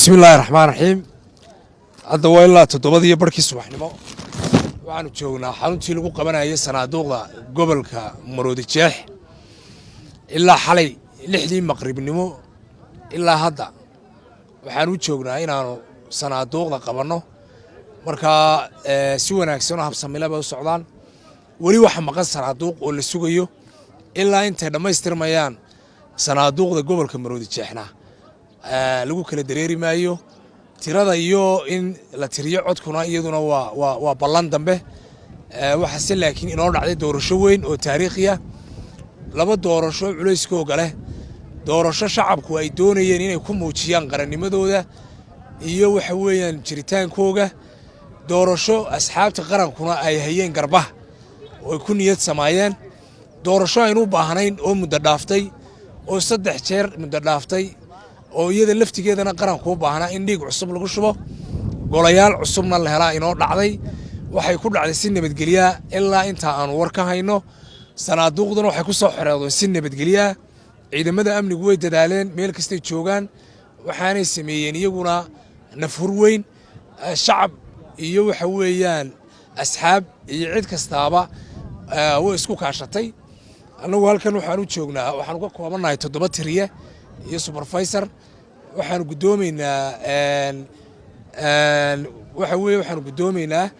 Bismi illaahi raxmaan raxiim. Hadda waa ilaa 7:30 subaxnimo. Waxaanu joognaa xaruntii lagu qabanayay sanaaduuqda gobolka Maroodi Jeex. Ilaa xalay 6dii maqribnimo ilaa hadda waxaan u joognaa inaanu sanaaduuqda qabanno. Markaa si wanaagsan oo habsamile bay u socdaan. Weli waxa maqan sanaaduuq oo la sugayo. Ilaa intay dhammaystirmayaan sanaaduuqda gobolka Maroodi Jeexna lagu kala dareeri maayo tirada iyo in la tiriyo codkuna, iyaduna waa ballan dambe. Waxaase laakiin inoo dhacday doorasho weyn oo taariikhiya, laba doorasho culayskooga leh: doorasho shacabku ay doonayeen inay ku muujiyaan qarannimadooda iyo waxa weeyaan jiritaankooga, doorasho asxaabta qarankuna ay hayeen garbaha oo ay ku niyad samaayeen, doorasho aynu u baahnayn oo muddo dhaaftay, oo 3 jeer muddo dhaaftay, oo iyada laftigeedana qaranku u baahnaa in dhiig cusub lagu shubo, golayaal cusubna la helaa. Inoo dhacday, waxay ku dhacday si nabadgelyaa ilaa intaa aanu war ka hayno. Sanaaduuqduna waxay ku soo xoreedeen si nabadgelyaa. Ciidamada amnigu way dadaaleen meel kastay joogaan, waxaanay sameeyeen iyaguna nafhur weyn. Shacab iyo waxa weeyaan asxaab iyo cid kastaaba way isku kaashatay. Annagu halkan waxaan u joognaa, waxaanu ka koobannahay 7 tiriye iyo supervisor. Waxaanu guddoomaynaa, waxa weeye, waxaanu guddoomaynaa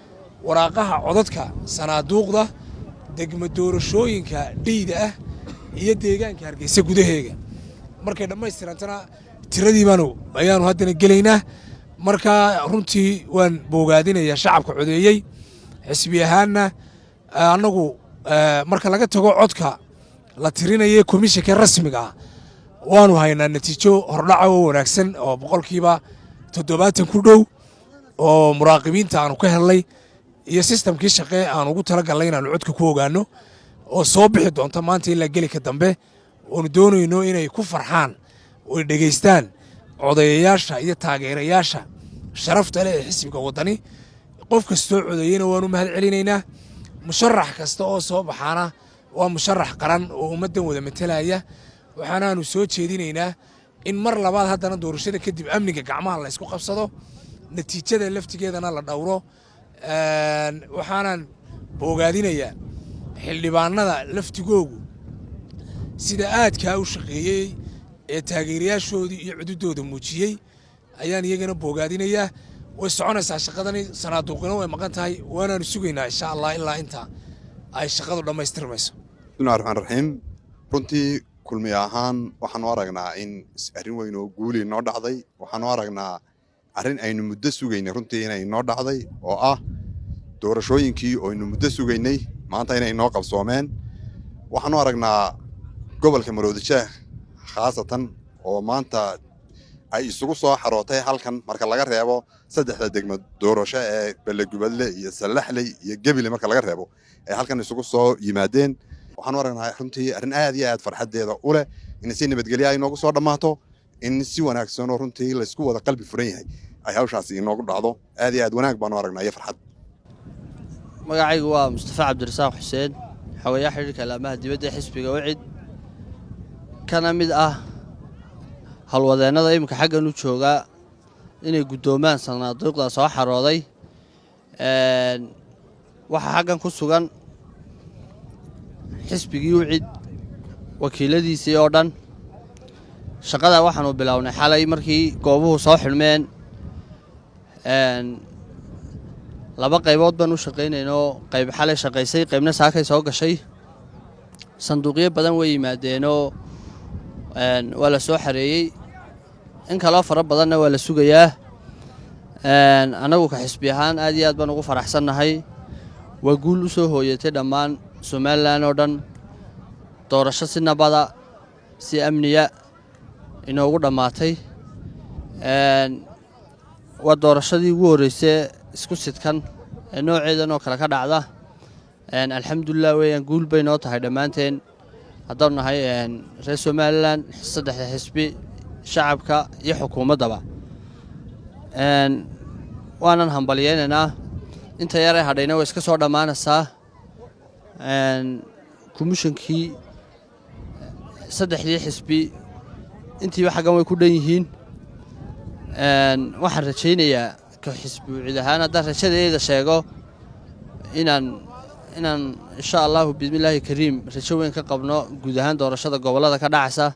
waraaqaha codadka sanaaduuqda degmo doorashooyinka dhiida ah iyo deegaanka Hargeysa gudaheega. Markay dhammaystirantana tiradii baanu ayaanu haddana gelaynaa. Marka runtii waan boogaadinayaa shacabka codeeyey. Xisbi ahaanna annagu, marka laga tago codka la tirinaya komishanka rasmiga ah, waanu haynaa natiijo hordhaca oo wanaagsan oo 70% ku dhow oo muraaqibiinta aanu ka helnay iyo systemkii shaqee aan ugu talagalnay inaanu codka ku ogaano, oo soo bixi doonta maanta ilaa gelika dambe, oonu doonayno inay ku farxaan oy dhegaystaan codayayaasha iyo taageerayaasha sharafta leh ee xisbiga Waddani. Qof kastoo codeeyena waanu mahad celinaynaa. Musharax kasta oo soo baxaana waa musharax qaran oo ummaddan wada matelaya. Waxaanaanu soo jeedinaynaa in mar labaad haddana doorashada kadib amniga gacmaha la ysku qabsado, natiijada laftigeedana la dhowro. Waxaanan boogaadinayaa xildhibaanada laftigoogu sida aadkaa u shaqeeyey ee taageerayaashoodii iyo cududooda muujiyey ayaan iyagana boogaadinayaa. Way soconaysaa shaqadani, sanaaduuqina way maqan tahay, waanaanu sugaynaa insha Allah ilaa inta ay shaqadu dhammaystirmayso. Bismillahi raxmaan raxiim. Runtii Kulmiye ahaan waxaanu aragnaa in arrin weyn oo guuli noo dhacday. Waxaanu aragnaa arrin aynu muddo sugaynay runtii inay noo dhacday, oo ah doorashooyinkii oo aynu muddo sugaynay maanta inay noo qabsoomeen. Waxaanu aragnaa gobolka Maroodijeex khaasatan oo maanta ay isugu soo xarootay halkan, marka laga reebo saddexda degmo doorasho ee Belegubadle iyo Sallaxley iyo Gebile, marka laga reebo ay halkan isugu soo yimaadeen. Waxaanu aragnaa runtii arrin aad iyo aad farxaddeeda u leh in si nabadgelya ay noogu soo dhammaato, in si wanaagsan oo runtii laysku wada qalbi furan yahay ay hawshaasi inoogu dhacdo. Aad iyo aad wanaag baanu aragnaa iyo farxad. Magacaygu waa Mustafa Cabdirasaaq Xuseen, xogayaha xidhiirka alaamaha dibadda ee xisbiga UCID, kana mid ah howlwadeennada iminka xaggan u joogaa inay guddoomaan sanaaduuqda soo xarooday. Waxaa xaggan ku sugan xisbigii UCID wakiiladiisii oo dhan. Shaqada waxaanu bilownay xalay markii goobuhu soo xidhmeen. Laba qaybood baan u shaqaynaynoo, qayb xalay shaqaysay, qaybna saakay soo gashay. Sanduuqyo badan way yimaadeenoo waa la soo xareeyey, in kaloo fara badanna waa la sugayaa. Annagu ka xisbi ahaan aad iyo aad baan ugu faraxsannahay. Waa guul u soo hooyatay dhammaan Somaliland oo dhan, doorasho si nabada, si amniya inoogu dhammaatay. Waa doorashadii ugu horreysay isku sidkan ee nooceedan oo kale ka dhacda. Alxamdulilah weeyaan, guul bay noo tahay dhammaanteen haddaanu nahay reer Somaliland, saddexda xisbi, shacabka iyo xukuumaddaba. Waanan hambalyeynaynaa. Inta yaree hadhayna way iska soo dhammaanaysaa. Komishankii, saddexdii xisbi, intiiba xaggan way ku dhan yihiin. Waxaan rajaynayaa ka xisbi UCID ahaan, haddaan rajadeeda sheego, inaan insha Allahu bismillaahi kariim rajo weyn ka qabno guud ahaan doorashada gobollada ka dhacaysa,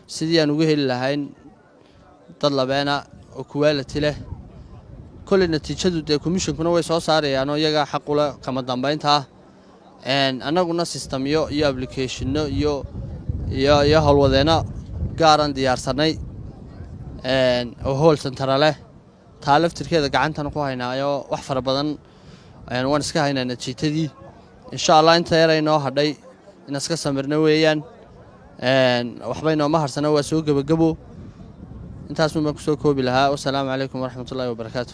sidii aan uga heli lahayn dad labeena oo quality leh. Kolley natiijadu dee komishinkuna way soo saarayaanoo iyagaa xaqule kama dambaynta ah. Annaguna systemyo iyo applicationno iyo howlwadeenno gaaraan diyaarsanay oo howl centera leh. Taa laftirkeeda gacantan ku haynaayo wax fara badan waan iska haynaa. Natiijadii insha Allah inta yaray noo hadhay in iska samirno weeyaan. Waxbay nooma harsana, waa soo gebagebo. Intaasun baan kusoo koobi lahaa. Wasalaamu calaykum waraxmatullahi wabarakaatu.